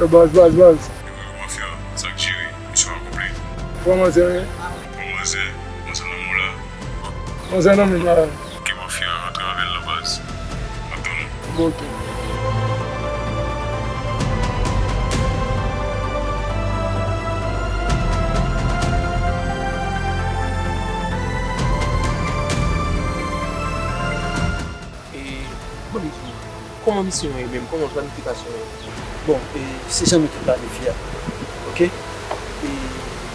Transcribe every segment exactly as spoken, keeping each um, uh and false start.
Yo, baz, baz, baz. Yo, yo, mafya, sa k jere, misyon akonpli. Pran manzè, wi. Pran manzè, manzè nan men w la. Manzè nan men m la. Ok, mafya, antre avè l nan baz. M ap tann ou. Bon, ok. E, ban m di w, kòman misyon an ye menm? Kòman planifikasyon an ye? Bon, e, se jan nou te planifye a. Ok? E,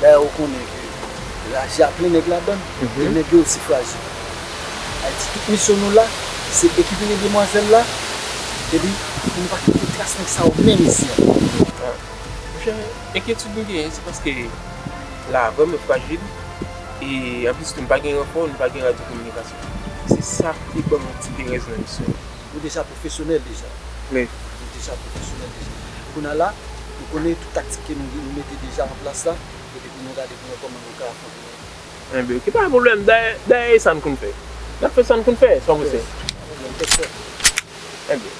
dayè, ou konnen ke raje a plen nèg ladann, e nèg yo osi frajil. Sa vle di, tout misyon nou la, se ekipe demwazèl la, epi pou nou pa kite tras nèg sa yo menm isi a. Ah, monchè, enkyetid m genyen, se paske la vrèman frajil, e anplis tou, m pa gen ranfò, m pa gen radyo kominikasyon. Se sa ki ban m yon ti perèz nan misyon. Nou deja pwofesyonèl deja. Wi. Nou deja pwofesyonèl deja. Kounye a la, nou konnen tout taktik ke nou, nou mete deja an plas la, epi pou nou gade pou nou kòman nou ka afwonte nèg yo. Enben, ok, pa gen pwoblèm. Dayè, dayè, e sa n konn fè. N ap fè sa n konn fè, sa w panse? Yes. Pa gen pwoblèm, tèt frè. Enben,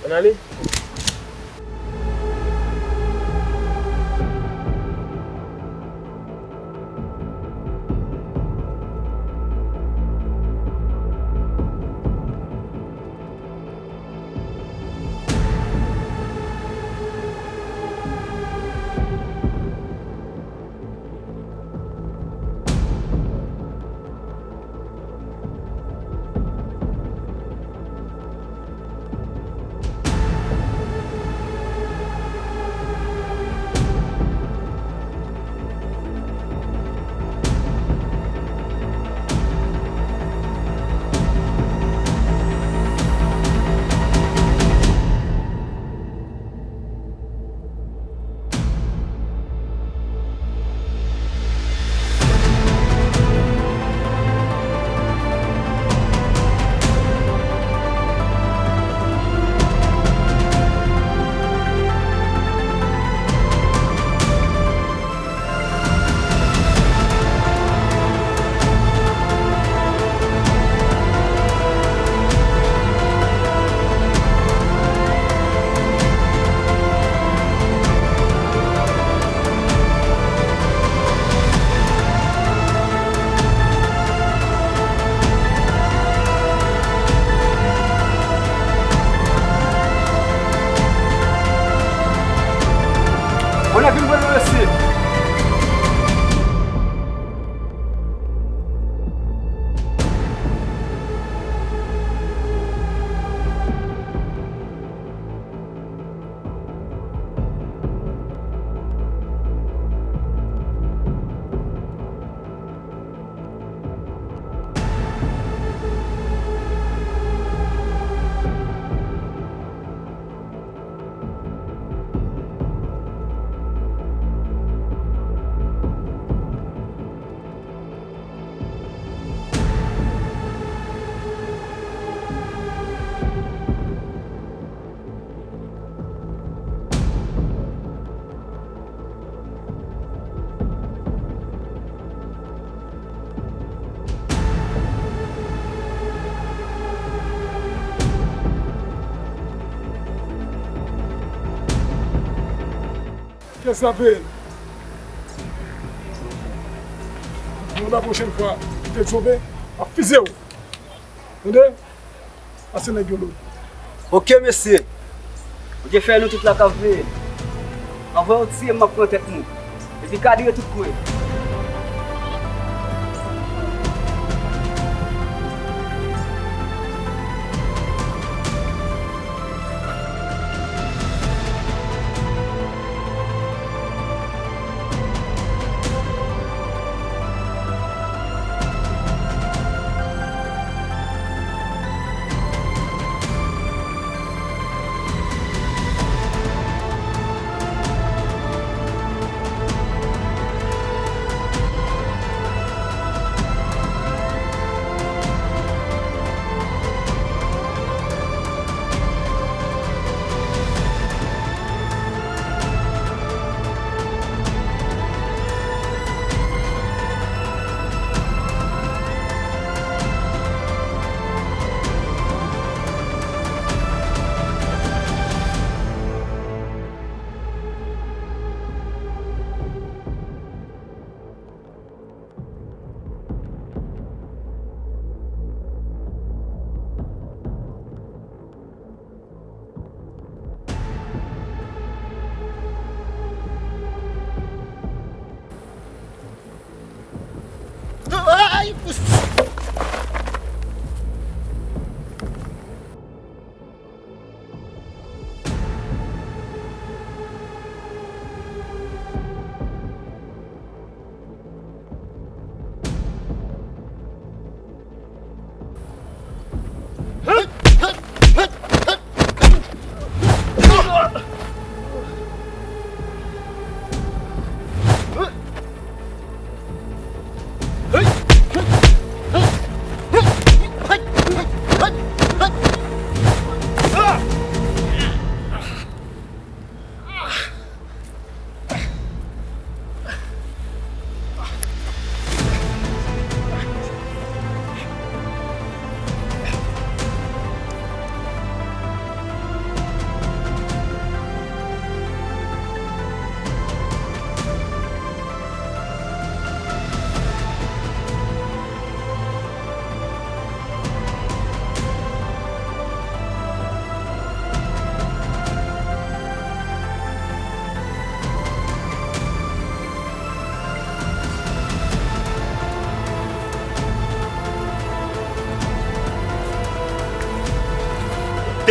ann ale. Bonè vin pran mesye. Kiyès l ap peye? Bon, la pwochèn fwa, kite l sove, m ap fize w. Tande? Pase nèg yo lòd. Ok, mesye. Bondye fè nou tout la k ap veye. Anvan yo tiye m, m ap pran tèt nou. Epi kadire tout kwen.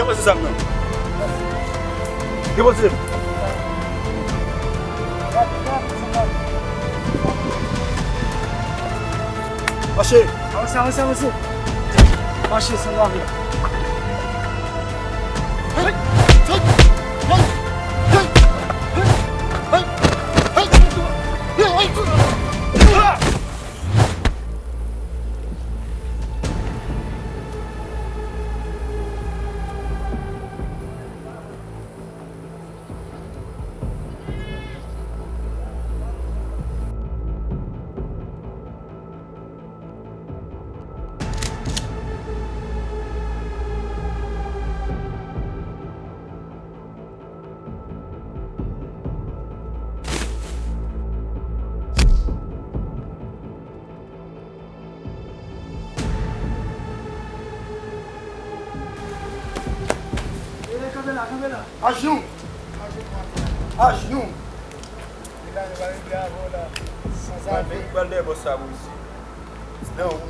Depoze zam nan. Depoze l. Mache. Avanse, avanse, avanse. Mache, san lave. Ajenou! Ajenou! Mwen menm ki pral dèyè bòs sa pou isi. Nan wouj.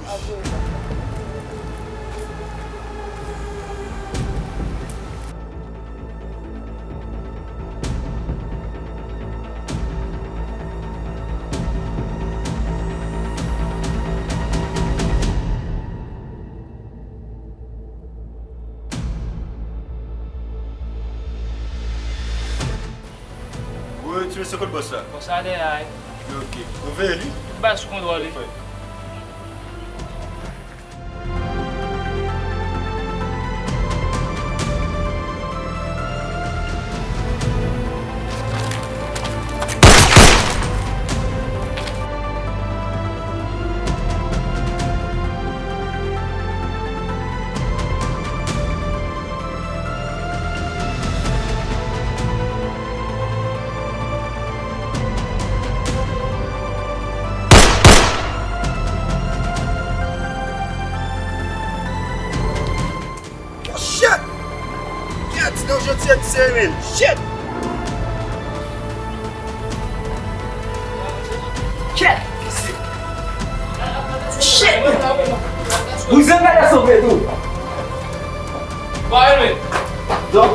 Wi, ti mesye, kot bòs la? Bòs la dèyè a, wi. Ok. Nou veye li? Tout bagay sou kontwòl, wi. Shit! Kèt, se yon jodi, se menm. Shit! Kèt! Shit! Bouzen gade sove tou. Ba yo men. Donk,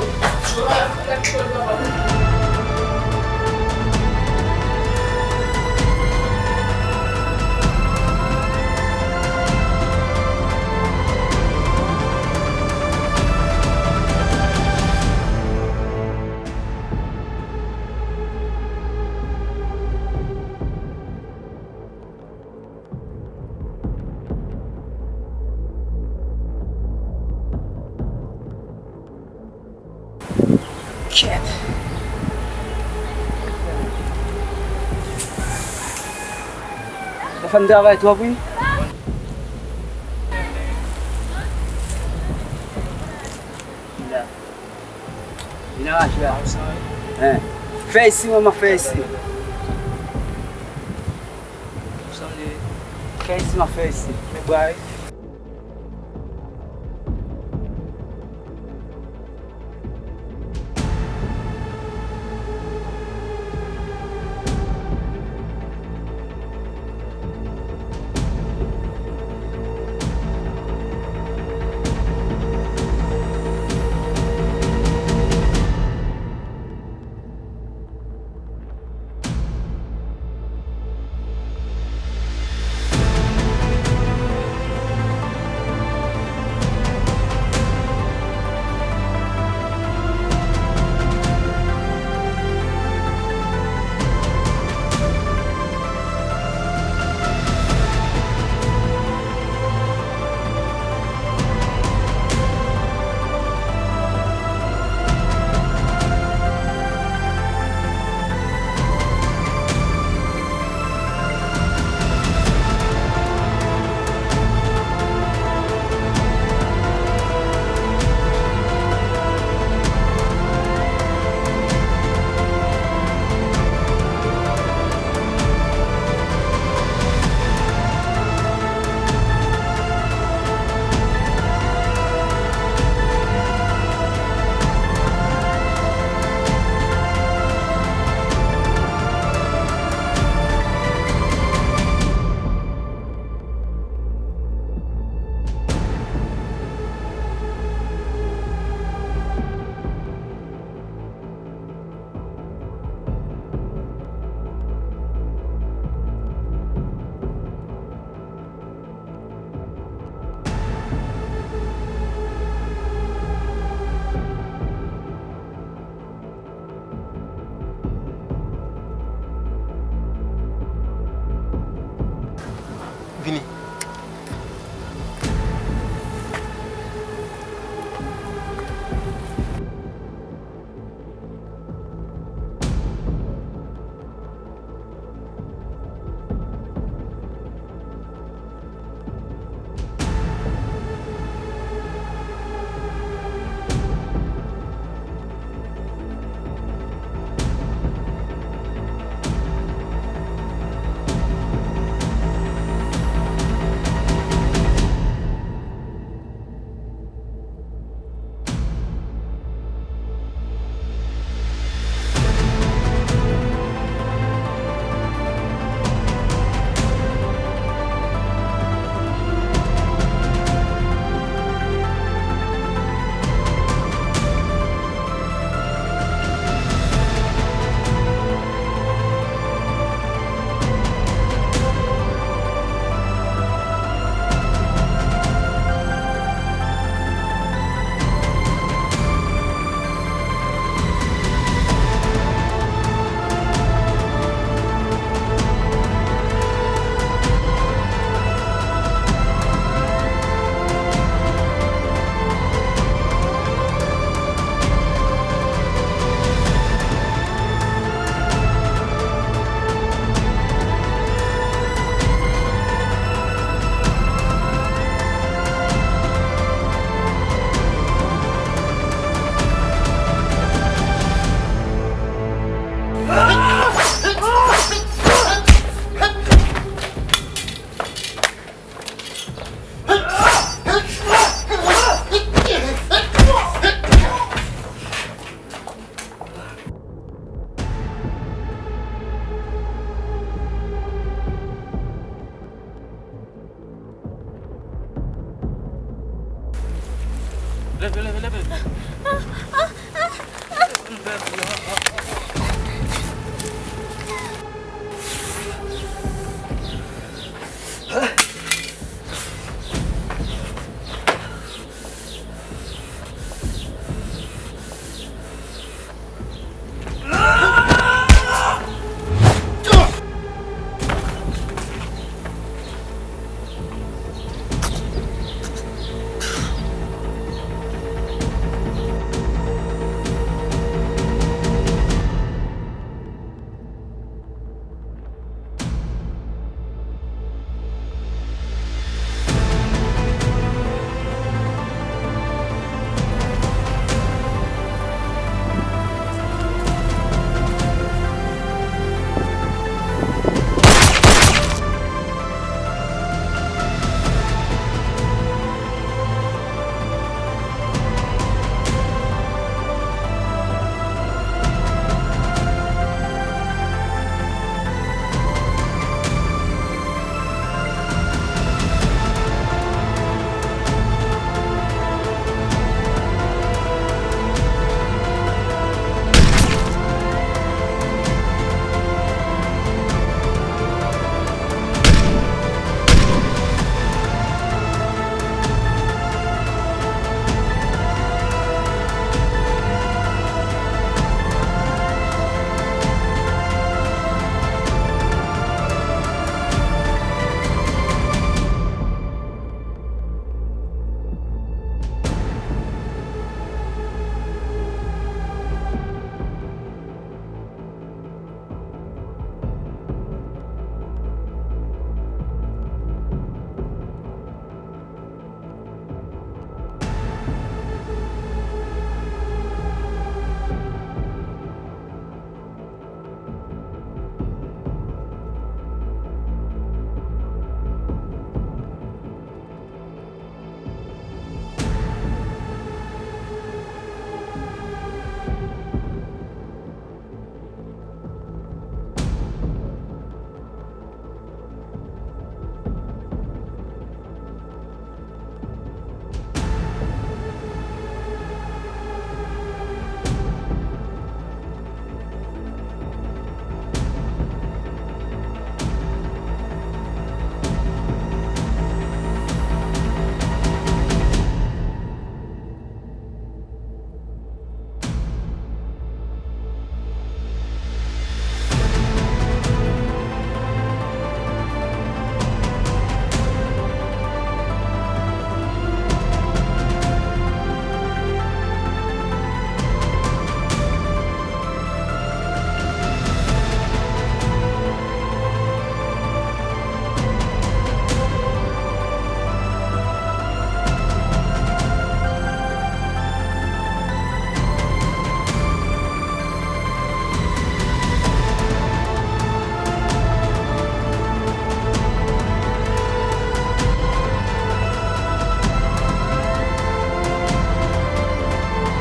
Kèt. Sa fè m travay twòp, wi. Vin arache a. Hein. Fè isi, manman, fè isi. Fè isi, man, fè isi. Men bra, wi. Leve, leve, leve. Leve, leve.